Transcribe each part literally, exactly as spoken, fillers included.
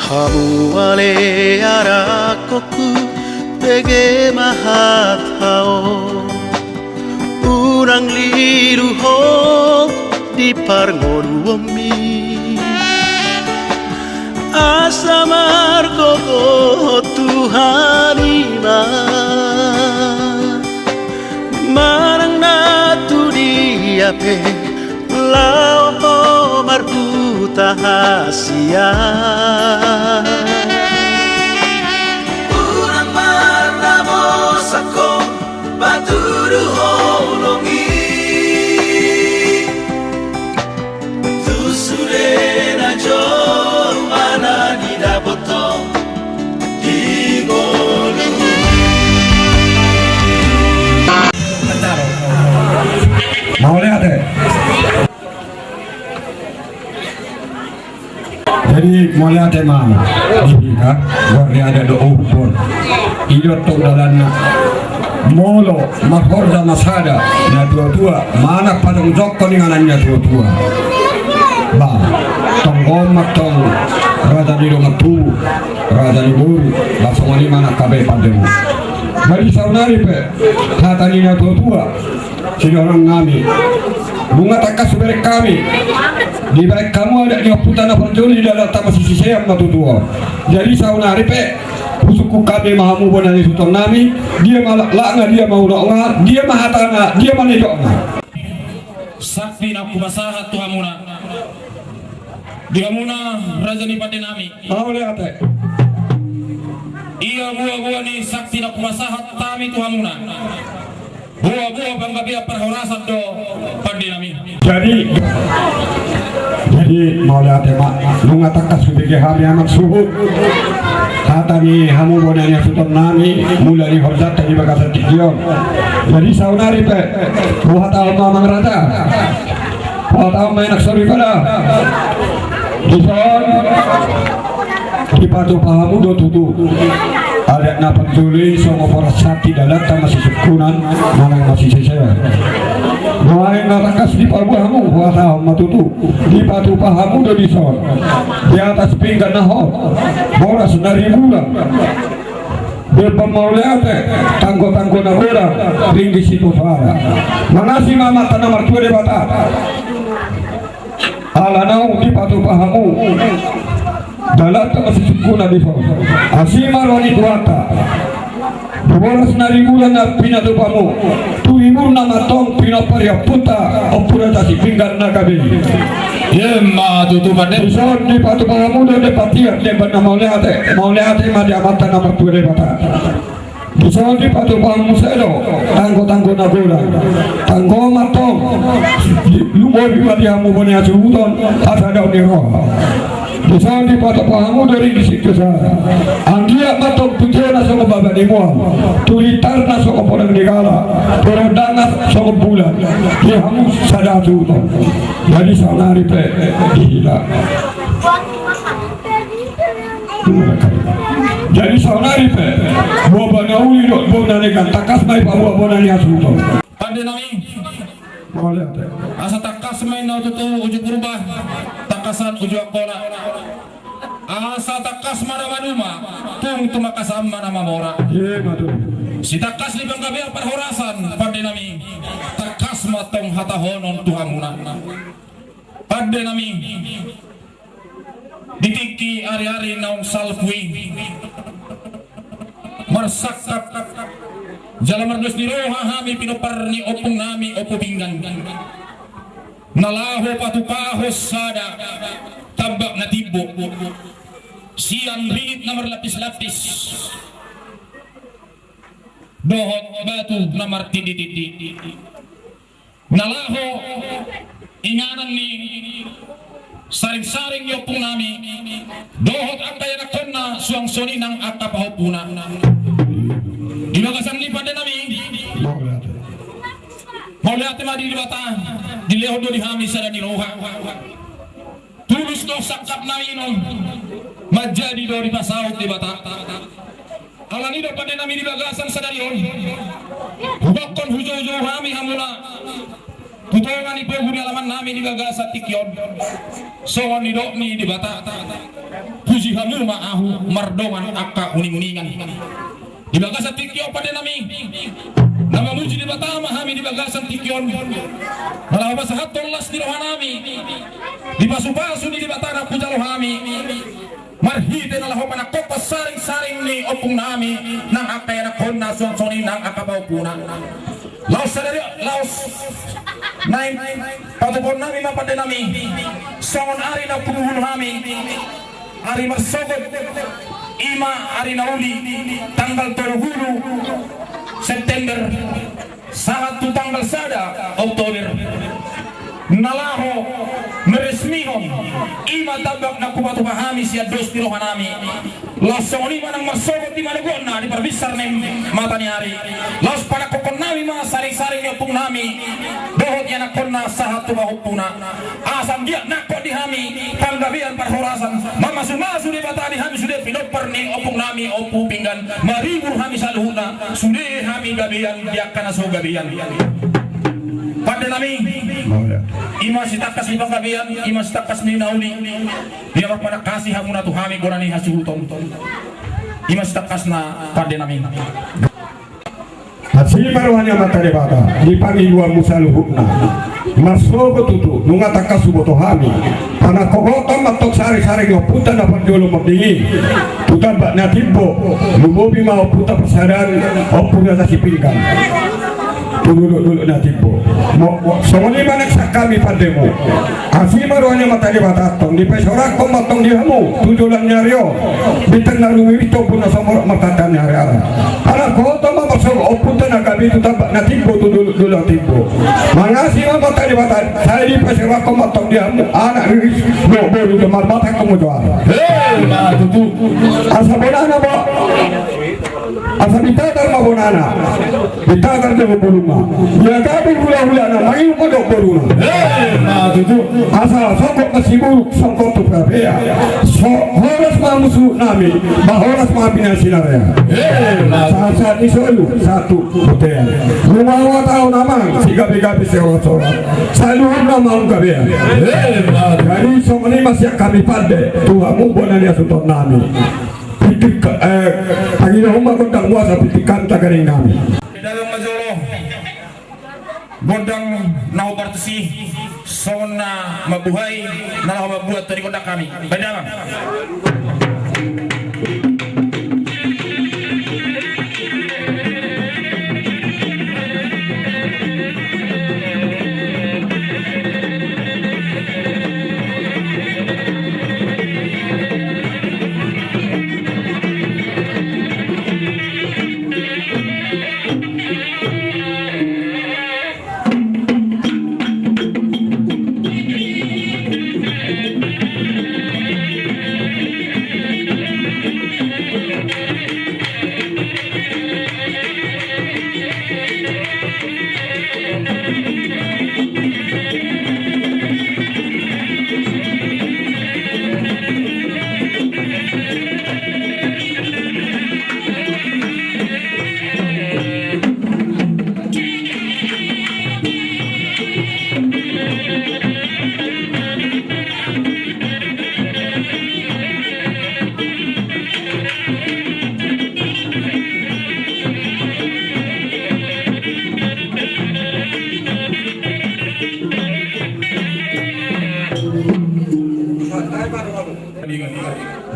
Hamu ale arangku, bege ma hata on. Unang lilu ho di parngoluonmi, asa margogo Tuhan i ma. Manang na tu dia pe laho ho marhuta hasian. Unang marnamosak ho patudu holong i tu sude na jolma na nidapot ho di ngolu i. Mauliate. Jadi mauliate ma di hita, guarni ada do uhum. I do tong dalanna. Molo marhorja ma sada natuatua, manang pajongjongkon inganan ni natuatua. Ba tong on ma tong raja ni dongan tubu, raja ni boru, ba songon i ma nangkin be pandemu. Jadi saonari pe hata ni natuatua, sidohonon nami, nunga tangkas hubereng hami, dibahen hamu adat ni ompunta na parjolo di dalan tama sisisean ma tutu on. Jadi saonari pe husungkun hami ma hamu bona ni suhut nami, dia ma laklakna, dia ma unokna, dia ma hatana, dia ma nidokna. Sakti na hupasahat tu hamuna, di hamuna raja ni pande nami. Mauliate. Ia boaboa ni sakti na hupasahat hami tu hamuna, boaboa panggabean parhorasan do pande nami. Jadi, jadi mauliate ma, nunga tangkas hubege hami amang suhut hata ni hamu bona ni hasuhuton nami, mula ni horjanta di bagasan tingki on. Jadi saonari pe huhatahon ma amang raja, huhatahon ma anak soripada. Dison dipatupa hamu do tutu adat na parjolo i songon boras santi dalanta masisungkunan manang masisesean. Nuaeng na tangkas dipaboa hamu, huhatahon ma tutu, dipatupa hamu do dison di atas pinggan na hot boras na ribulan, demban mauliate, tanggotanggo na godang, ringgit sitio soara. Mangasi ma Amanta na martua Debata. Ala naung dipatupa hamu dalanta masisungkunan dison, asi ma roha ni Tuhanta. Boras na ribulan na pinatupamu, tu riburna ma tong pinompar ni ompunta Ompu Raja Sipinggan na gabe i. Ima tutu pande. Dison dipatupa hamu do demban tiar, demban na mauliate, mauliate ma di Amanta na martua Debata. Dison dipatupa hamu muse do tanggotanggo na godang. Tanggo ma tong, lumobi ma di hamu bona ni hasuhuton, hasadaon ni roha. Dison dipatupa hamu do ringgit sitio soara. Anggiat ma tong tu tiona songon baba ni mual, tu litarna songon podang ni gala, tu rondangna songon bulan di hamu sada hasuhuton. Jadi saonari pe di hita. Jadi saonari pe, boa bona uli dohot bona na denggan, tangkas ma dipaboa bona ni hasuhuton. Pande nami. Mauliate. Asa tangkas ma inna tutu uju Purba, tangkasan uju Angkola. Asa tangkas ma na maduma, tung tumangkasan ma na mamora. Ima tutu. Sitangkas ni panggabean parhorasan, pande nami, tangkas ma tong hatahonon tu hamuna. Pande nami. Di tingki ariari naung salpu i, marsangkap jala mardos ni roha hami pinompar ni ompung nami Ompu Pinggan, na laho patupahon sada tambak na timbo sian ringit na marlapislapis dohot batu na martinditindi. Na laho inganan ni saringsaring ni ompung nami dohot angka ianakhonna suang songon i nang angka pahompuna. Di bagasan i pande nami, mauliate ma di Debata, dilehon do di hami sada ni roha. Tulus do sangkap na inon, manjadi do dipasaut Debata. Alani do pande nami di bagasan sadari on, huboan hujouhon hami hamuna tu tonga ni pogu ni alaman nami di bagasan tingki on, songon nidok ni Debata. Puji hamu ma ahu mardongan angka uninguningan. Di bagasan tingki on pande nami, na mamuji Debata ma hami di bagasan tingki on. Na laho pasahathon las ni roha nami di pasupasu ni Debata na hujalo hami, marhite na laho manangkokhon saringsaring ni ompung nami nang angka ianakhonna, suang songon i nang angka pahompuna. Laos sadari, laos naeng patupaon nami ma pande nami songon ari na hubuhul hami. Ari marsogot, i ma ari na uli, tanggal tolu pulu September sahat tu tanggal sada Oktober, na laho meresmihon i ma tambak na hupatupa hami sian dos ni roha nami. Laos songon i ma nang marsogot di manogot na di parbinsar ni mata ni ari. Laos panangkokhon nami ma saringsaring ni ompung nami dohot ianakhonna sahat tu pahompuna. Asa anggiat nangkok di hami panggabean parhorasan, mamasumasu Debata di hami sude pinompar ni ompung nami Ompu Pinggan, maribur hami saluhutna, sude hami gabean di angka na so gabean. Pande nami, i ma sitangkas ni panggabean, i ma sitangkas ni na uli, di na marpanangkasi hamuna tu hami bona ni hasuhuton. I ma sitangkasna pande nami. Asi ma roha ni Amanta Debata di pangidoanmu saluhutna. Marsogot tutu nunga tangkas huboto hami. Panangkokhonta ma antong saringsaring ni ompunta na parjolo mardingin tu tambak na timbo. Lumobi ma ompunta parsadaan, Ompu Raja Sipinggan, tu dolok-dolok na timbo. Mo, mo, songon i ma nang sian hami pandemu. Asi ma roha ni Amanta Debata antong, dipasorahon ma antong di hamu tu joloan ni ari on bintang na rumiris, ombun na sumorop martantan ni hariara. Panangkokhonta ma marsogot ompunta na gabe tu tambak na timbo, tu dolok-dolok na timbo. Mangasi ma Amanta Debata, sai dipasorahon ma antong di hamu anak riris, boru, boru na marmata hamu jo ari. Hei, ma tutu. Asa bonana, bo. Asa bintadar ma bonana. Bintadar dohot boruna. Ia gabe hulahulana, mangihuthon dohot boruna. Hei, ma tutu. Asa songkop ma siburuk, songkop tu pea-pea. So, horas ma hamu suhut nami, ba horas ma hamu na sinarea. Hei, ma tutu. Sahat-sahat ni solu, sahat tu bontean. Nunga ualu taon amang, sigabe-gabe sihoras-horas. Saluhutna ma hamu gabean. Hei, ma tutu. Jadi songon i ma sian hami pande tu hamu bona ni hasuhuton nami. Pitik, eh, pangidohon ma gondang muasa, pitik hami taganing nami. Gondang na hombar tusi, songon na mambuhai, na laho mambuat tadi gondang hami. Baen damang.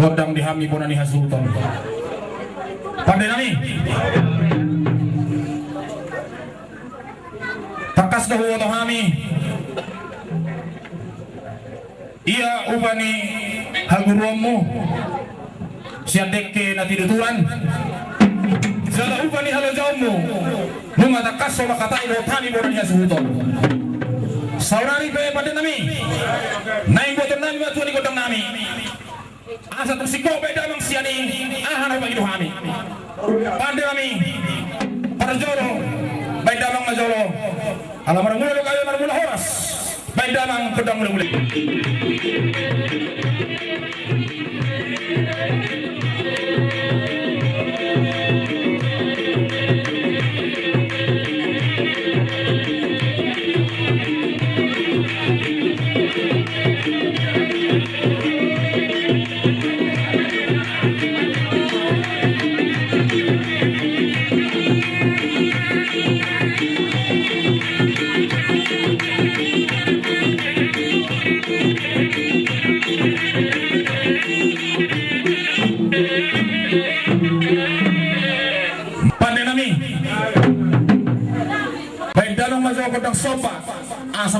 Gondang di hami bona ni hasuhuton. Pande nami. Tangkas do huboto hami ia upa ni haguruonmu sian dengke na tinuturan, jala upa ni halojaonmu nunga tangkas so mangkatai dohot hami bona ni hasuhuton. Saonari pe pande nami, naeng botoon nami ma tua ni gondang nami. Asa tung singkop baen damang sian i, aha na hupangido hami. Pande nami, parjolo, baen damang ma jolo. Ala marmula do gabe marmula horas. Baen damang gondang mula-mula.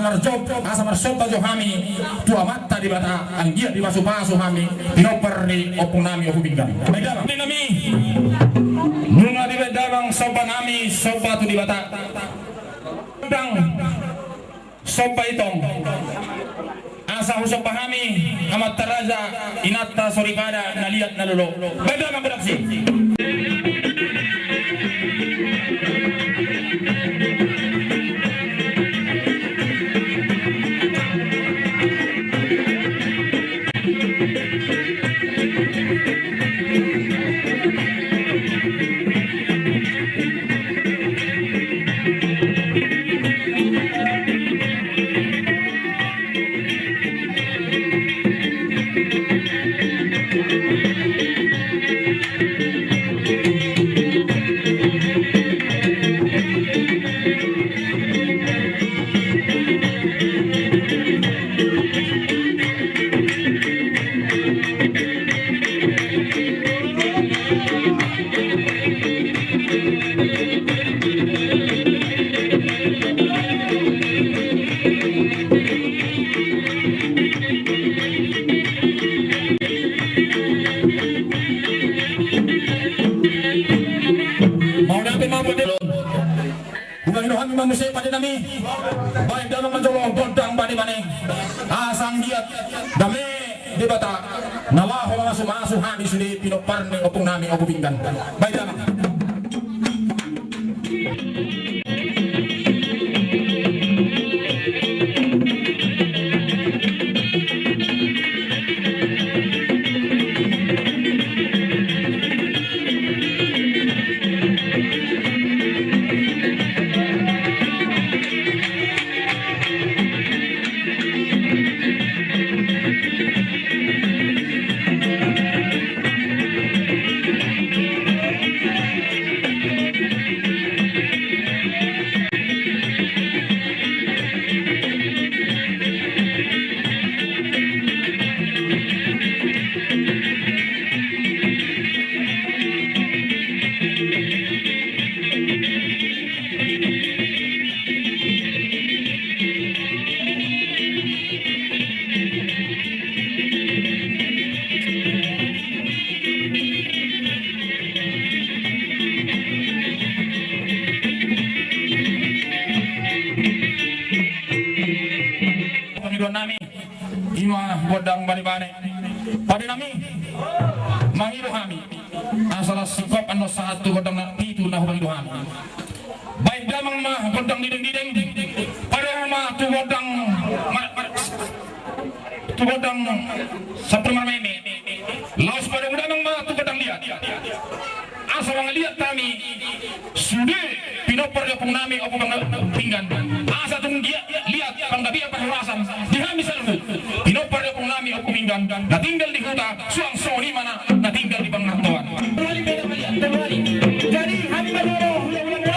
marjompa, asa marsomba jo hami tu Amanta Debata, anggiat dipasupasu hami pinompar ni ompungnami Ompu Pinggan. Bahen damang. Nami, nunga dibahen damang sombanami, somba tu Debata. Dang. Somba itong. Asa husomba hami amanta raja, inanta soripada, na liat na lolo. Bahen damang godang si. Mauliate ma pande. Hubahen do hami ma muse pande nami. Bahen damang ma jolo gondang bani-bani. Asa anggiat dame Debata na laho mamasupasu hami sude pinompar ni ompungnami Ompu Pinggan. Bahen damang. Pangidoan nami. Ima gondang bani-bani. Pande nami, mangido hami. Asa las singkop annon sahat tu gondang na pitu na hupangido hami. Bahen damang ma gondang dideng-dideng. Pande ma tu gondang ma-, ma-, tu gondang sampur marmeme. Laos pande damang ma tu gondang liat. Asa mangaliat hami sude pinompar ni ompungnami Ompu Pinggan. Asa tung liat panggabean parhorasan di hami saluhut pinompar ni ompungnami Ompu Pinggan na tinggal di huta, suang songon i ma na tinggal di pangarantoan. Jadi hami marhula-hula.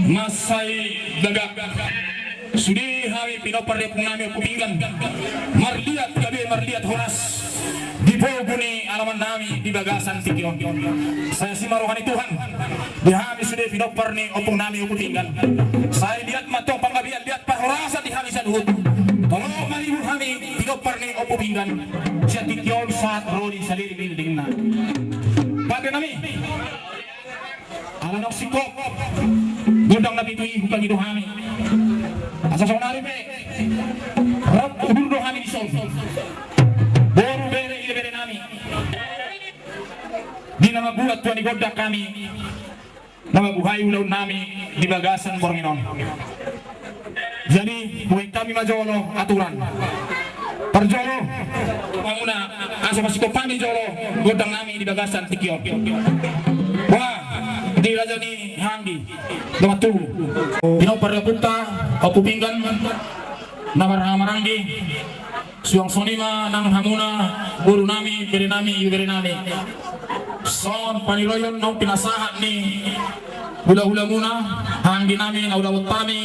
Mansai gagap. Sude hami pinompar ni ompung nami Ompu Pinggan. Marliat gabe, marliat horas di pogu ni alaman nami di bagasan tingki on. Sai asi ma roha ni Tuhan di hami sude pinompar ni ompung nami Ompu Pinggan. Sai liat ma tong panggabean, liat parhorasan di hami saluhut. Tolong ma hibur hami pinompar ni Ompu Pinggan sian tingki on sahat ro di sadari ni dagingna. Pande nami. Ala naung singkop gondang na pitu i, hupangido hami. Asa saonari pe rap udur do hami dison. Boru, bere, ibebere nami. Di na mambuat tua ni gondang hami, na mambuhai ulaon nami di bagasan borngin on. Jadi, hubaen hami ma jolo aturan. Parjolo, hamuna, asa pasingkop hami jolo gondang nami di bagasan tingki on. Wah, di raja ni hanggi, dongan tubu. Pinompar ni ompunta, Ompu Pinggan, na marhaha maranggi. Suang songon i ma nang hamuna, boru nami, bere nami, ibebere nami. Songon paniroion naung pinasahat ni hulahulamuna, hanggi nami na ulaon hami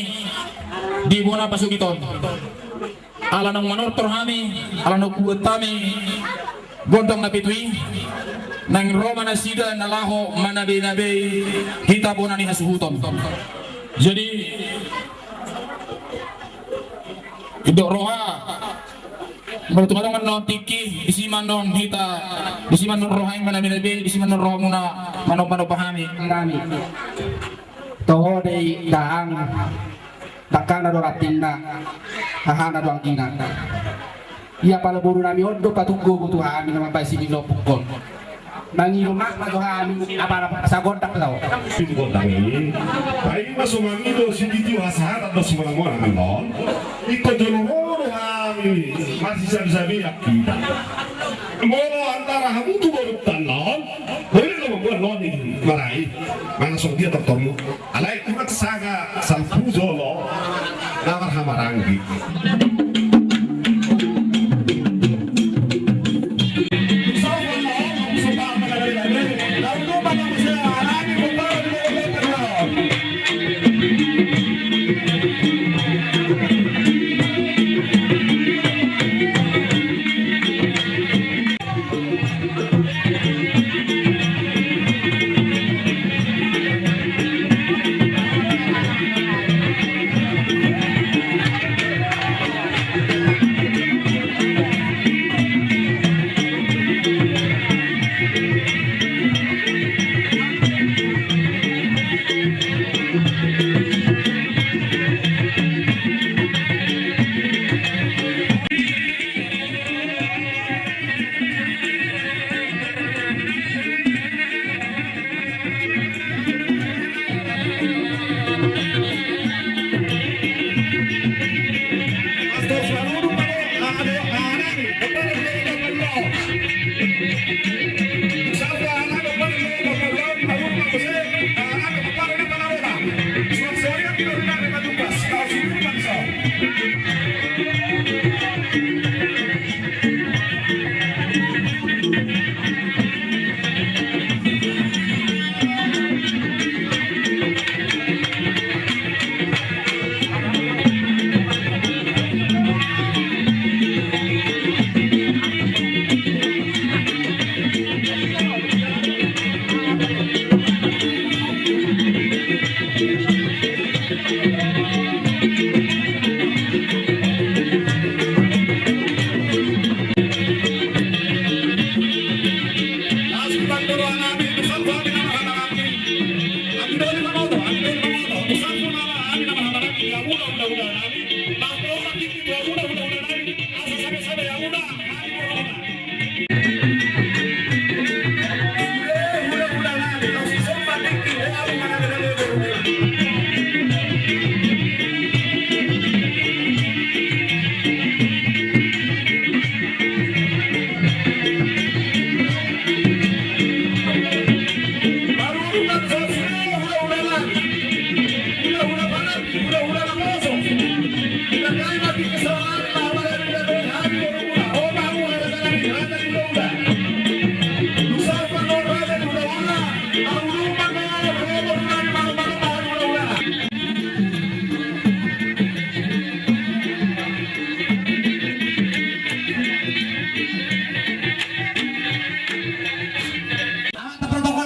di bona pasogit on. Ala naung manortor hami, ala naung hubuat hami gondang na pitu i, naeng ro ma nasida na laho manabeinabei hita bona ni hasuhuton. Jadi, didok roha, molo tung adong annon tingki, disi ma annon hita, disi ma annon roha i manabeinabei, disi ma annon rohamuna manombanomba hami. Hami. Toho do i dahahang, dangkana do rantingna, hahana do anggina. Ia pala boru nami on do patunggu tu hami na mambahen sidin ni ompung on. Mangido maaf ma jo hami, apala sagondang do. Sagondang i. Ai ma so mangido sititi hasahatan do sumanang-manang annon. Ingkon jolo ro do hami marsisabisabian hita. Molo antara hamu tu borunta annon, boleh do mambuat noni marai. Manang songon dia tortormu. Alai tumak saga salpu jolo na marhaha maranggi.